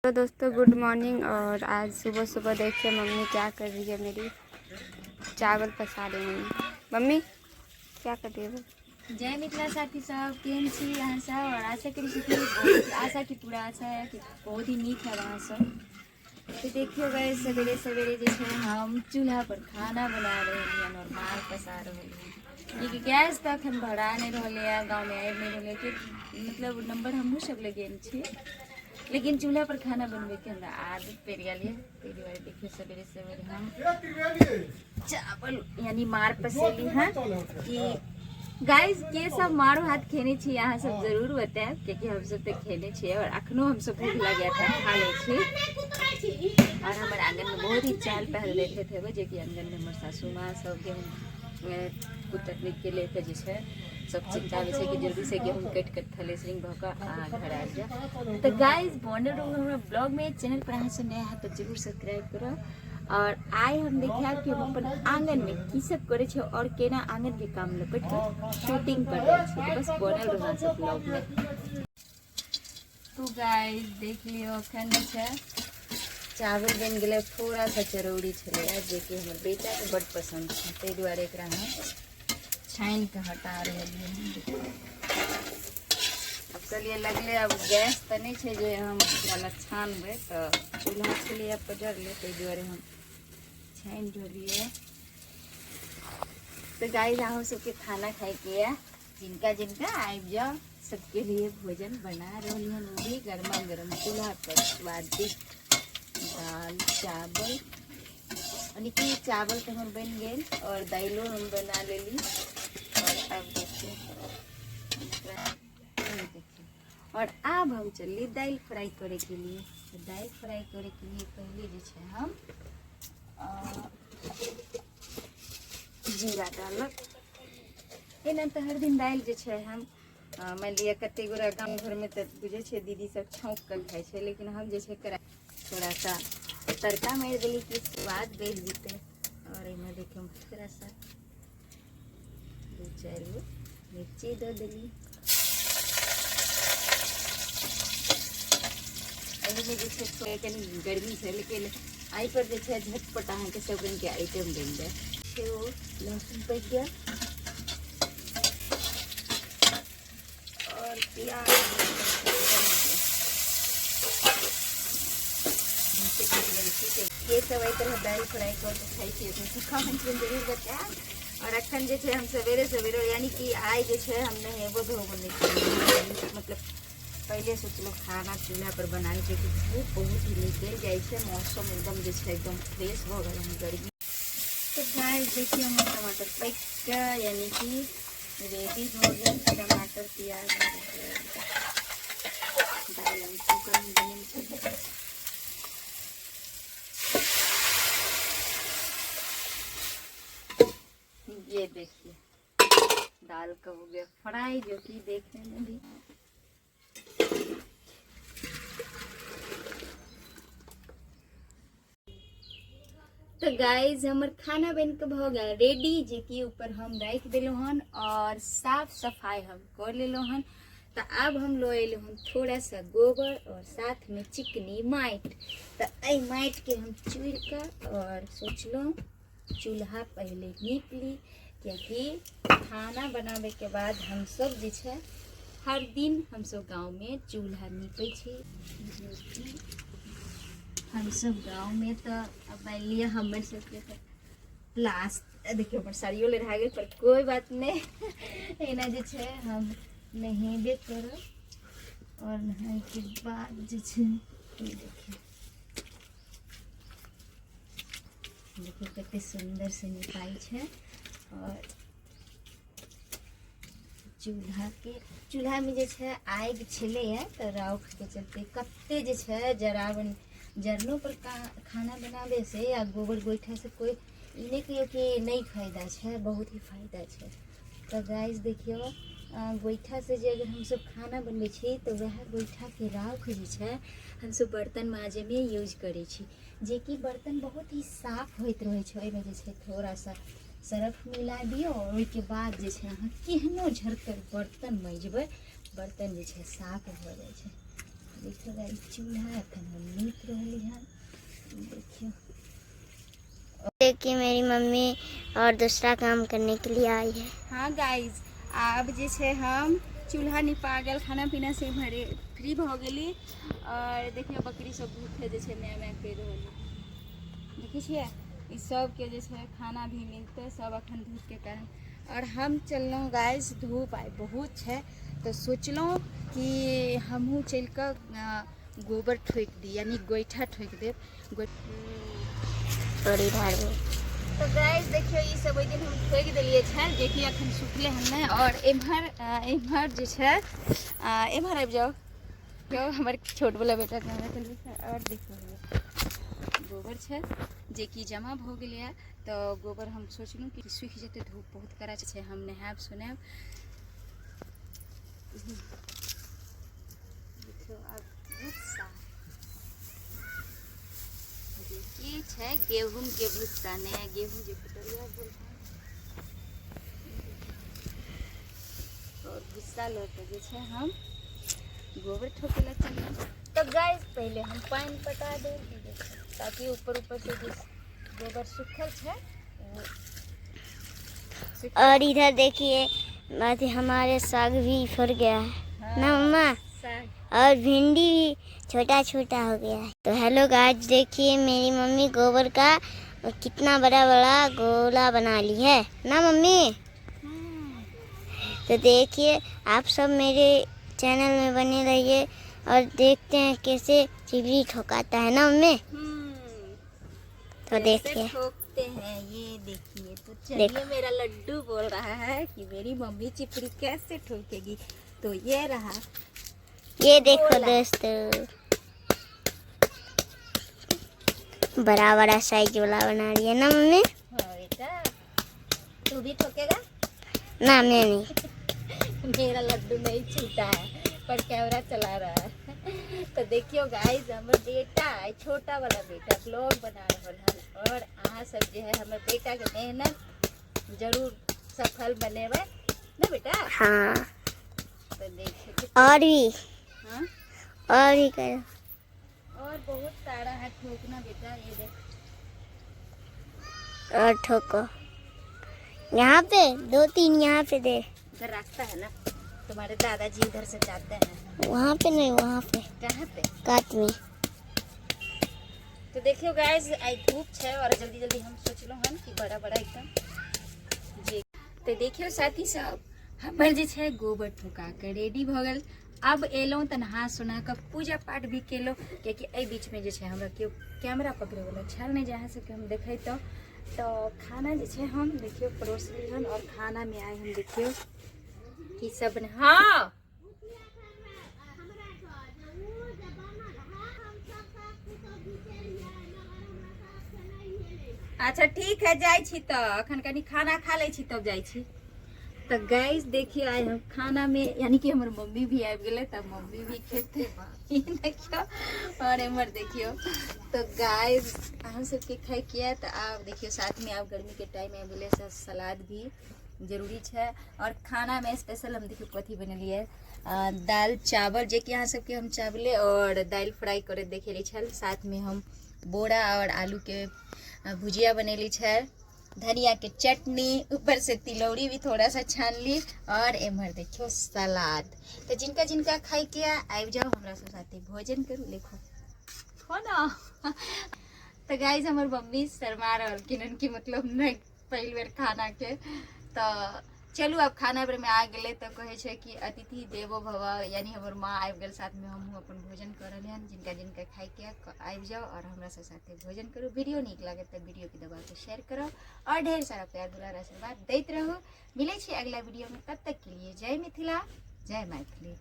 तो दोस्तों good morning. और आज सुबह सुबह देखिए मम्मी क्या कर रही है, मेरी चावल पसा रही मम्मी। मम्मी क्या कर रही है? जय मिथिला साथी सब, केहन छी अहाँ सब? और आशा करै छी कि बहुत आशा की पूरा आशा है कि बहुत ही नीक है अहाँ सब। तो देखियो गए सवेरे सवेरे जे छै हम चूल्हा पर खाना बना रहलियै हन और मार पसा रहलियै हन, कियाकि गैस तऽ अखन भरा नहि रहलैए, गाँवमे आबि नहि रहलै कि मतलब नंबर हमहूँ सब लगेने छी, लेकिन चूल्हा पर खाना बनबैके हमरा आदत पड़ि गेल यऽ। ताहि दुआरे देखियौ सवेरे सवेरे हम चावल यानी मार पसेली हन कि गाइस के सब मारो हाथ खेने छी अहाँ सब जरूर बतायब, कियाकि हम सब तऽ खेने छियै और अखनो हम सब भूख लग था खा लै छी। और हमर आंगन में बहुत ही चहल पहल देखैत हेबै, जेकि आंगन में हमर सासू माँ सब गेहूँ कुतरनी के लेके जे छै सब चिंता में छै कि जल्दी से गेहूँ कटि कऽ थ्रेसरिंग भऽ कऽ अहाँ घर आबि जाउ। तऽ गाइस बनल रहू हमरा ब्लॉग में, चैनल पर अहाँ सब नया है तऽ जरूर सब्सक्राइब करू। और आइ हम देखायब कि हम अपन आंगन में की सब करै छी और केना आंगन के काम लपेट कऽ शूटिंग कर रहल छी। तऽ बस बनल रहू अहाँ सब ब्लॉग में। तो गाइस देख लियौ अखन जे छै चावल बनि गेलै, थोड़ा सा चरौरी छलैए जेकि हमर बेटाके बड्ड पसन्द छै, ताहि दुआरे एकरा हम छानि कऽ हटा रहलियै हन। देखियौ अब कहलियै लगले, अब गैस तऽ नहि छै जे हम ओकरा लए छानबै, तऽ चूल्हा छलैए पजरले, ताहि दुआरे हम छानि रहलियै। तऽ गाइस अहूँ सबके खाना खाइके यऽ, जिनका जिनका आबि जाओ, सबके लिए भोजन बना रहली हन, वो भी गर्मा गर्म चूल्हा पर स्वादिष्ट दाल चावल। यानी कि चावल तो हमर बनि गेल और दाइलो हम बना लेली। और अब देखिए देखिए और अब हम चलली दालि फ्राई करे के लिए। तो दालि फ्राई करे के लिए पहले जे छै हम जीरा डालब। एना तऽ हर दिन दालि जे छै हम मानि लिअ कते गोरा गाम घरमे तऽ बुझै छियै दीदी सब छौंक कऽ खाइ छै, लेकिन हम जे छै करा थोड़ा सा तड़का मारि देली कि स्वाद बढ़ि जेतै। और एहिमे देखियौ थोड़ा सा दू चारि गो मिर्ची दऽ देली। एहिमे जे छै कनि गर्मी छै, लेकिन एहि पर जे छै झटपट अहाँके सब रङ्गके आइटम बनि जायत। सेहो लहसुन पकि गेल और प्याज के सब एहि तरह दालि फ्राई कऽ के खाइ छियै तऽ कमेंटमे जरूर बतायब। और अखन जे छै हम सवेरे सवेरे यानी कि आइ जे छै हम नहेबो धोबो नहि केलियै, मतलब पहिले सोचलहुँ खाना चूल्हा पर बनाबै छै कि धूप बहुत ही निकलि जाइ छै, मौसम एकदम जे छै एकदम फ्रेश भऽ गेल हन गर्मी। तऽ गाइस देखियौ हमर टमाटर पकि कऽ यानी कि रेडी भऽ गेल। टमाटर प्याज दालि हम कूकरमे बनेने छलियै। ये देखिए दाल का हो गया फ्राई, जो कि देखने में भी तो गाइज हमर खाना बन के भऽ गेल रेडी, जे कि ऊपर हम राखि देलहुँ हन और साफ सफाई हम कर लेलहुँ हन। तो आब हम लऽ अयलहुँ हन थोड़ा सा गोबर और साथ में चिकनी माटि। तो एहि माटिके हम चूरि कऽ और सोचलहुँ चूल्हा पहिले नीप ली, कियाकि खाना बनाबैके बाद हमसब जे छै हर दिन हमसब गाँवमे चूल्हा नीपै छी। हमसब गाँवमे तऽ अब मानि लिअ हमर सबके तऽ प्लास्ट देखियौ हमर साड़ियो लहरा गेल, पर कोइ बात नहि, एना जे छै हम नहेबे करब। और नहायके बाद जे छै देखियौ देखियौ कते सुन्दर से निपाइ छै। और चूल्हाके चूल्हामे जे छै आगि छलैए तऽ राउखके चलते कते जे छै जरावन जरनो पर खाना बनाबै से या गोबर गोइठा से कोइ ई नहि कहियौ कि नहि फायदा छै, बहुत ही फायदा छै। तऽ गाइस देखियौ गोइठा से जे अगर हमसब खाना बनबै छी तऽ वएह गोइठाके राख जे छै हमसब बर्तन माजैमे यूज करै छी, जेकि बर्तन बहुत ही साफ होइत रहै छै। ओहिमे जे छै थोड़ा सा सरफ मिला दियौ और ओहिके बाद जे छै अहाँ केहनो झरकल बर्तन मजबै, बर्तन जे छै साफ भऽ जाइ छै। देखियौ गाइस, चूल्हा एखन हम नीप रहली हन। देखियौ। देखिए, मेरी मम्मी और दूसरा काम करने के लिए आई है। हाँ गाइज, आब जे छै हम चूल्हा निपा गेल, खाना पीना से भरे फ्री भऽ गेली। और देखियौ, बकरी सब भूखे जे छै म्याँ म्याँ करि रहल है। देखै छियै, ई सबके जे छै खाना भी मिलतै सब अखन धूपके कारण। और हम चललहुँ गाइज, धूप आइ बहुत छै तऽ सोचलहुँ कि हमहूँ चलि कऽ गोबर ठोकि दी, यानी गोइठा ठोकि देब। और इधर भी। तऽ गाइस देखियौ, ई सब ओहि दिन हम ठोकि देलियै छल, जेकि अखन सुखले हन नहि। और एम्हर एम्हर जे छै, एम्हर आबि जाउ। देखियौ, हमर छोट वाला बेटा कैमरा चलबै छै। और देखियौ, गोबर छै जेकि जमा भऽ गेलैए, तऽ गोबर हम सोचलहुँ कि सूखि जेतै। धूप बहुत कड़ा छै। हम नहायब सुनायब। देखियौ, आब भुस्सा की छै, गेहूँ के भुस्सा, नया गेहूँ जे कुटलिया बोलते। और भुस्सा लऽ कऽ जे छै हम गोबर ठोकै लए चललहुँ। तऽ गाइस, पहिले हम पानि पटा देब ताकि ऊपर ऊपर से जे गोबर सूखल छै ओ सूखि। और इधर देखिए, अथी हमारे साग भी फर गया है ना मम्मा? साग। और भिंडी भी छोटा छोटा हो गया है। तो हेलो गाइस, देखिए, मेरी मम्मी गोबर का कितना बड़ा बड़ा गोला बना ली है ना मम्मी? तो देखिए, आप सब मेरे चैनल में बने रहिए और देखते हैं कैसे चिपरी ठोकाता है ना मम्मी? तो कैसे देखिए। ठोकते हैं, ये देखिए। तो चलिए। देखो। मेरा लड्डू बोल रहा है कि मेरी मम्मी चिपड़ी कैसे ठोकेगी। तो ये रहा। ये देखो। गोला। दोस्तों, बड़ा बड़ा साइज वाला बना लिया ना मम्मी? हाँ बेटा, तू भी ठोकेगा? ना, मैं नहीं। मेरा लड्डू नहीं छूटा है, पर कैमरा चला रहा है। तो देखियो गाइस, हमर बेटा है, छोटा वाला बेटा ब्लॉग बना रहल हन और अहाँ सब जे है हमर बेटा के मेहनत जरूर सफल बनेबै ना बेटा? हाँ। तो देखिए कितना- और भी। हाँ। और भी करो। और बहुत सारा है ठोकना बेटा, ये देख। और ठोको, यहाँ पे दो तीन, यहाँ पे दे। उधर रास्ता है ना, तुम्हारे दादाजी उधर से जाते हैं। वहाँ पे नहीं, वहाँ पे। कहाँ पे? कात में। तो देखियो गाइस, I धूप छै और जल्दी जल्दी हम सोचलहुँ हन कि बड़ा बड़ा एकदम जे। तो देखियो साथी सब, हमर जे छै गोबर ठोका के रेडी भऽ गेल। आब एलहुँ तऽ नहा सोना कऽ पूजा पाठ भी केलहुँ, कियाकि एहि बीचमे जे छै हमरा केओ कैमरा पकड़ैवला छल नहि जे अहाँ सबके हम देखैतहुँ। तऽ खाना जे छै हम देखियौ परोसली हन और खानामे आइ हम देखियौ की सब बने। हाँ, अच्छा ठीक है, जाइ छी। तऽ अखन कनि खाना खा लै छी, तब जाइ छी। तऽ गाइस देखिए, आइ हम खाना में यानी कि हमर मम्मी भी आबि गेलै, तब मम्मी भी खेतै। ई देखियौ और एम्हर देखियौ। तऽ गाइस, अहाँ सबके खाइके यऽ तऽ आब देखियौ, साथमे आब गर्मीके टाइम आबि गेलै, सलाद भी जरूरी छै। और खानामे स्पेशल हम देखियौ कथी बनेलियै, दालि चावल, जेकि अहाँ सबके हम चावले और दालि फ्राई करैत देखेली छल। साथमे हम बोरा और आलूके भुजिया बनेली छै, धनिया के चटनी, ऊपर से तिलौरी भी थोड़ा सा छान ली और एम्हर देखियो सलाद। तो जिनका जिनका खाइ के आबि जाओ, हमरा सब साथे भोजन करू। देखो खो ना। तऽ गाइस, हमर मम्मी शर्मा रहलखिन हन कि मतलब नहि, पहिल बेर खाना के। तऽ चलू, आब खाना बेरमे आ गेलै तऽ कहै छै कि अतिथि देवो भव, यानी हमर माँ आबि गेल, साथमे हमहूँ अपन भोजन कऽ रहलियै हन। जिनका जिनका खाइके आबि जाओ और हमरा सब साथे भोजन करू। वीडियो नीक लागत तऽ वीडियोके दबा के शेयर करो और ढेर सारा प्यार दुलार आशीर्वाद दैत रहू। मिलै छी अगला वीडियो में, तब तक के लिए जय मिथिला, जय मैथिली।